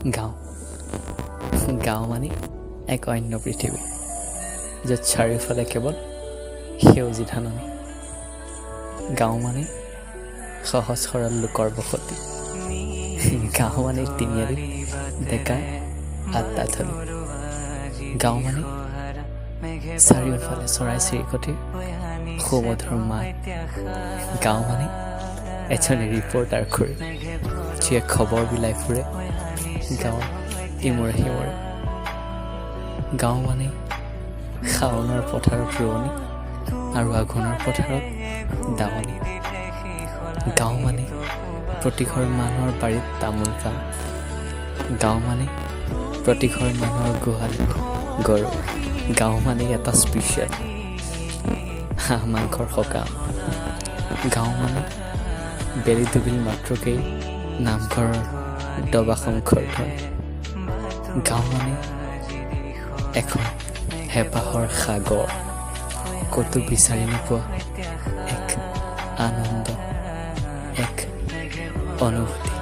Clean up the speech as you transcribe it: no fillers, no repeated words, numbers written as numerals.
গাঁও, গাঁও মানে এক অন্য পৃথিৱী, য'ত চাৰিওফালে কেৱল সেউজী ধাননি। গাঁও মানে সহজ সৰল লোকৰ বসতি। গাঁও মানে তিনিআলিত ডেকাৰ আড্ডাথলী। গাঁও মানে চাৰিওফালে চৰাই চিৰিকটিৰ সুমধুৰ মাত। গাঁও মানে এজনী ৰিপৰ্টাৰ খুৰী, যিয়ে খবৰ বিলাই ফুৰে গাঁৱৰ ইমূৰে সিমূৰে। গাঁও মানে শাওনৰ পথাৰত ৰোৱনী আৰু আঘোণৰ পথাৰত দাৱনী। গাঁও মানে প্ৰতিঘৰ মানুহৰ বাৰীত তামোল পাণ। গাঁও মানে প্ৰতিঘৰ মানুহৰ গোহালিত গৰু। গাঁও মানে এটা স্পেচিয়েল হাঁহ মাংসৰ সকাম। গাঁও মানে বেলি ডুবিল মাত্ৰকেই নামঘৰৰ দবা শংখৰ ধ্বনি। গাঁও মানে এখন হেঁপাহৰ সাগৰ, ক'তো বিচাৰি নোপোৱা এক আনন্দ, এক অনুভূতি।